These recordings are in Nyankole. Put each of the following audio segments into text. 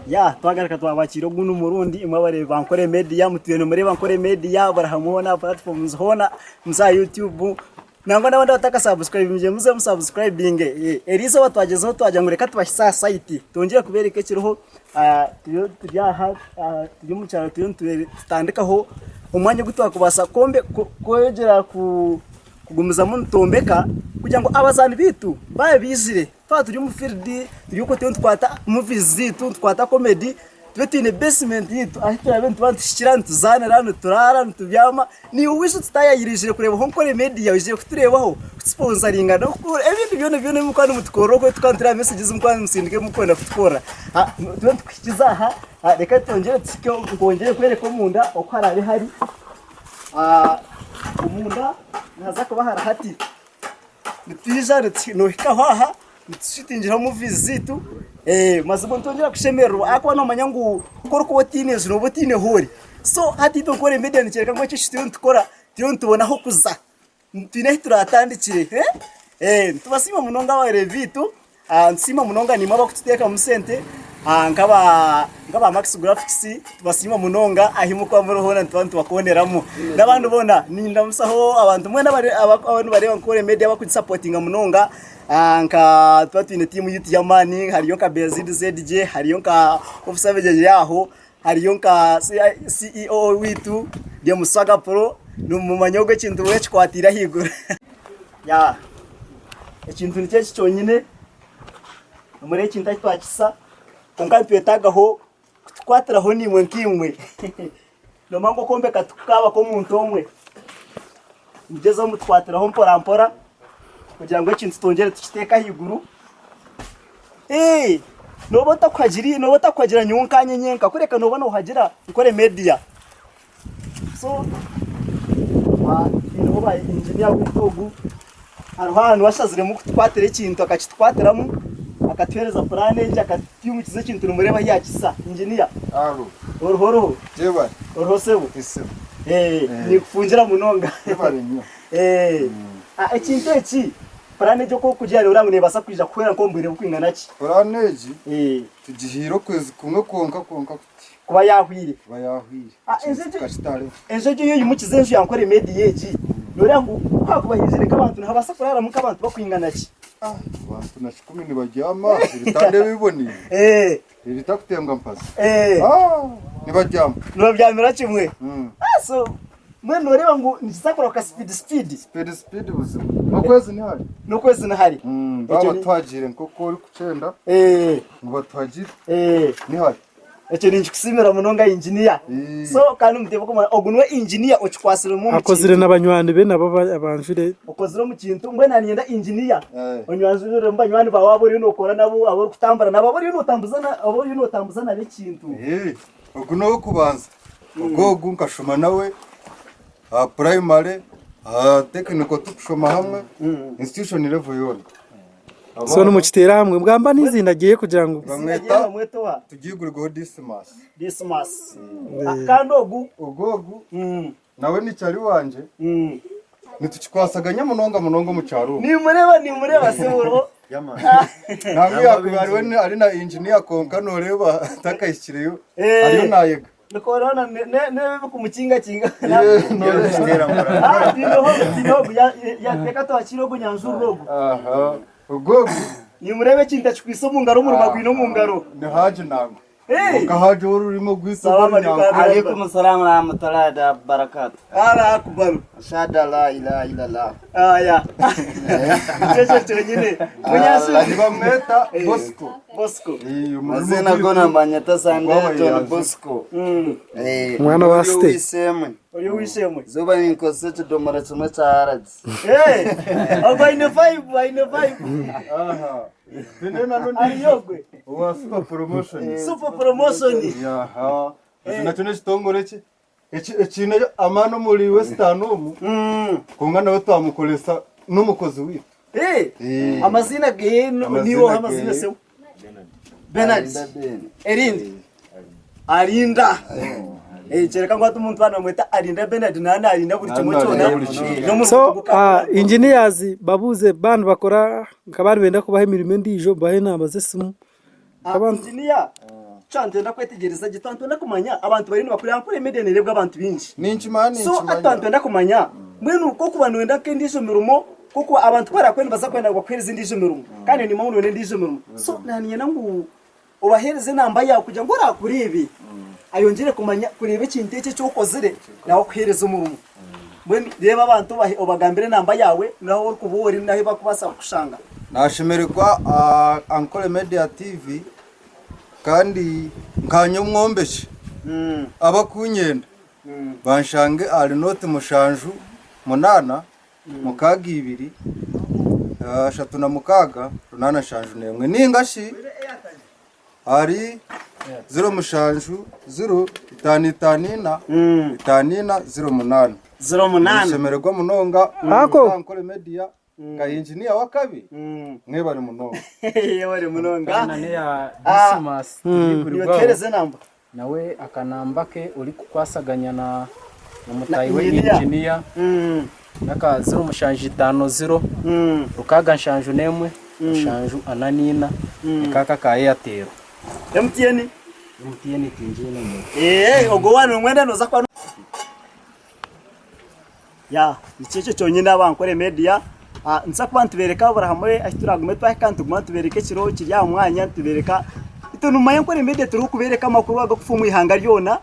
Ya twagaruka twabakiira ogundi murundi imwe abareebi ba Nkore Media mutwire nimureeba Nkore Media buri hamwe hoona aha platforms hoona muze aha YouTube nangwa n'abandi abatakasabusikurayibingire muze musabusikurayibinge. Eriizooba twagyezaho twagira ngu reka tubahitsye aha site twongyere kubeereka ekiriho turiyo turi aha turi omu kyaro turiyo nitutandikaho omwanya ogu twakubaasa kwongyera kugumizamu nitwombeka kugira ngu abazaani baitu baaba baizire Twaba turi omu field turi okwo turiyo nitukwata movies zaitu nitukwata comedy tube twine basement yaitu ahu turaabe nituba nituhikira nituzaanira nituraara nitubyama naiwe waija otutaayayire oizire kureebaho Nkore Media oizire kutureebaho kutusiponsaringa n'ebindi byona byona ebi murikuba nimutukorera okwo tukuba nitureeba message ezi murikuba nimusindika ebi murikwenda kutukorera tube nitukuhikiza aha reka twongyere tuhike nkwongyere kworeka omunda oku haraabe hari omunda nihaza kuba hari hati. Nitwija nohikaho aha nitushutingiraho movies zaitu mazima nitwongyera kushemererwa ahakuba nomanya ngu ku orikuba otaine nju noba otaine ahu ori. So hati itwe Nkore Media nikyoreka ngu eki turiyo nitukora turiyo nitubona ah'okuza twine ahu turatandikire. Nitubasiima munonga abareebi baitu. Nitusiima munonga naimwe abarikututeekamu sente nk'aba nk'aba Max Graphics tubasiima munonga ahi murikuba muri hoona nituba nitubakonderamu. N'abandi boona nindamusaho abantu mwena abari abarikuba nibareeba Nkore Media abarikugisapotinga munonga nka tuba twine tiimu yaitu y'amaani hariyo nka Bezid ZJ, hariyo nka Officer Begyegye aho, hariyo nka CEO waitu Demuswaga Pro, nimumanya ogwo ekintu we akikwatiire ahaiguru. Ekintu nikyo eki kyonyine, nimureeba ekintu ahu twakisa kwonka nitwetagaho kutukwatiraho naimwe nkaimwe. Noomanya ngu okwombeka tikukaaba kw'omuntu omwe, mugyezeho mutukwatireho mpora mpora kugira ngu ekintu twongyere tukiteeke ahaiguru. Nooba otakuhagira nyowe nkanye nyenka kureka nooba noohagira Nkore Media. So twineho ba engineer waitu ogu hariho ahantu ashaziremu kutukwatira ekintu akakitukwatiramu akatuhereza puraani egi akatwimukiza ekintu nimureeba ahu yakisa. Engineer Alo. oriho oriho? Gyebare. Oriho sebo? Esebo. Ninkufungira munonga. Gyebare nnyo. Ekintu eki puraani egi oku orikugira noreeba ngu nebaasa kwija kuhwera nk'omu bwire burikwingana ki? Puraani egi tugihaire okwezi kumwe kwonka kwonka kuti. Kuba yaahwire. Kuba yaahwire. Ah, Ekintu enju egyo tukakitareho. enju egyo ei oyimukize enju ya Nkore Media egi, nooreeba ngu ku haakuba haizire nk'abantu nihabaasa kuraaramu nk'abantu bakwingana ki? Ah, abantu na kikumi nibabyama ebitanda ebiboneire Eh, ebitakutembwa mpazi. eh, Ah, nibabyama. nibabyamira kimwe. Mm. Ah, so mbwenu nooreeba ngu nikiza kurahuka speed speed. Speed speed buzima. N'okwezi ni hare. N'okwezi ni hare. Mm, Ekyo baaba ni- batuhagiire nk'oku orikukyenda Eh, ngu batuhagire eh. ni hare. Ekyo ninkikusiimira munonga engineer. So kandi muteebe kumanya ogu niwe engineer okikwatsiremu omu Akozire kintu. na banywani be nabo aba- abanjure. Okozire omu kintu mbwenu naninyenda engineer Eh. onywanjurire banywani baawe abu oriyo nookora nabo abu orikutambura nabo abu oriyo nootambuza na- abu oriyo nootambuza nabo ekintu. Eh, ogu n'ow'okubanza. Ogu ogu nkashoma nawe aha primary, aha technical tukushoma hamwe, institution level yoona. So nimukiteera hamwe mugamba n'eiziina ryeye kugira ngu Bamweta Bamweta oha? Tugigurweho Dismas. Dismas. Kandi ogu Ogu ogu nawe ni kyari wangye nitukikwasaganya munonga munonga omu kyaro omu. Nimureba nimureba sebo. Nangwa yakuba ariwe ari na engineer kwonka noreeba takahikireyo ariyo nayega. Nikorona n'ebikumukingakinga. Noreeba. Tiineho tiineho ogu reka twakire ogu nyanjurire ogu. Aha. Ogu ogu Nimureba ekintu akikwitse omu ngaro omurimo agwine omu ngaro. ni Haji nangwa. Hey! Kwonka Haji ow'orurimi ogwitse Salaam ogw'orunyankore. alaikum. Alaikum salam warahmatullahi wabarakatuh. Allah akubar. Ashhadu an la ilaha illallah. Aya. Nikyo kyonyine. Munyasuri. Nibamweta Bosco. Bosco. Eh, omurimo Mazina gwaitu gona mbanyeta Sande Gwaba John yaje. Bosco. Eh, Mwana wa ndi State. ow'eishe-emwe. Ori ow'eishe-emwe. Zooba ninkozesa ekidomora kimwe kya Harrods. Eh, ogwo aine vibe, aine vibe. Aha. Tine na n'ondiijo Ari ogwe. owa Super Promotion. Super promotion. Aha. Ekyo nakyo n'ekitongore kye eki- ekiine amaani omuri Western omu kwonka nawe twamukoresa n'omukozi waitu. Eh, Eh. amazina ge Amazina niwe oha amazina ge. sebo. Bernard. Arinda Ben. Erindi. Arinda. Eh, kyereka ngu hati omuntu baanamweta Arinda Bernard naaba naarinda buri kimwe Naaba kyona. naarinda buri kimwe. N'omurimo So gukaba engineers babuuze baaba nibakora nka baaba nibenda kubaha emirimo endiijo mubahe enamba z'esimu. Engineer. Twaba nitwenda kwetegyereza gye, twaba nitwenda kumanya abantu bariyo nibakureba Ankole Media nereebwa abantu baingi. Ninkimanya So hati twaba ninkimanya. nitwenda kumanya mbwenu k'okuba noyenda nk'endiijo mirimo k'okuba abantu ku barakuhe nibaza kwenda ngu bakuheereze endiijo mirimo kandi niimanya ngu noyenda endiijo mirimo. So naaniinyenda ngu obaheereze enamba yaawe kugira ngu oraakureebe ayongyere kumanya kureeba ekintu eki eki okozire nawe akuheereze omurimo. Mbwenu reeba abantu obahe obagambire enamba yaawe n'ahu orikuba ori n'ahu barikubaasa kukushanga. Nashemererwa Ankole Media TV Kandi nkanye omwombeki, abakunyenda banshange ahari nooti mushanju munaana mukaaga ibiri ashatu na mukaaga runaana nshanju n'emwe nainga shi ahari ziro mushanju ziro itaano itaano ina itaano ina ziro munaana. Ziro munaana. Ninshemererwa munonga Ako. Ankole Media. Nka engineer w'akabi mwebare munonga. Yebare munonga. Na neya Ah, Dismas Tibigurirwaho Nibatuhereza enamba. nawe akanamba ke orikukwasaganya na Na mutahi we engineer. engineer naka 0750 671 744 nikaka ka Airtel. MTN. MTN tingiine nyowe. Eh, ogwo waaba nomwenda noza kuba Ya nikyo ekyo kyonyine aba Ankole Media. Nituza kuba nitubeereka buri hamwe ahu turagume twahika nituguma nitubeereka ekiro kiri aha mwanya nitubeereka itwe nimumanya Ankole Media turikubeereka amakuru agarikufa omu ihanga ryona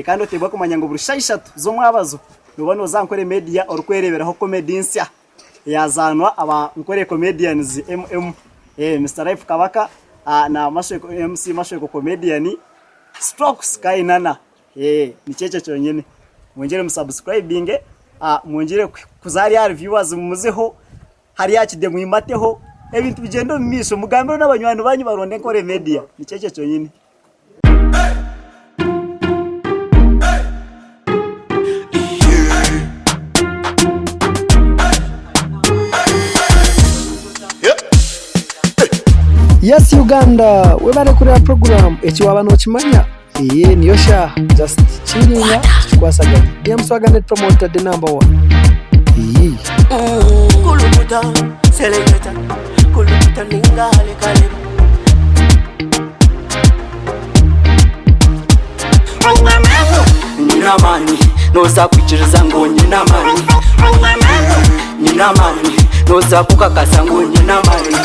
kandi oteebwa kumanya ngu buri shaaha ishatu z'omwabazo nooba nooza aha Ankole Media orikwereeberaho comedy nsya eyazaanwa aba Ankole Comedians MM Mister Life Kabaka na MC Mashweko Comedian Strokes Kainana. Nikyo ekyo kyonyine. Mwongyere musubscribinge, mwongyere kuza hariya ahari viewers mumuzeho, hariya aha kide mwimateho, ebintu bigyende omu maisho, mugambire n'abanywani banyu baronde Ankole Media. Nikyo ekyo kyonyine. Yes Uganda webare kureba program eki waba nokimanya eye niyo shaaha just chillinga tukikwasaganya DM Swagger net promoter the number one iyii. Kulukuta, seleketa, kulukuta ninga kaleba. Nyine amaani, noza kwikiriza ngu nyine amaani. Nyine amaani, noza kukakasa ngu nyine amaani.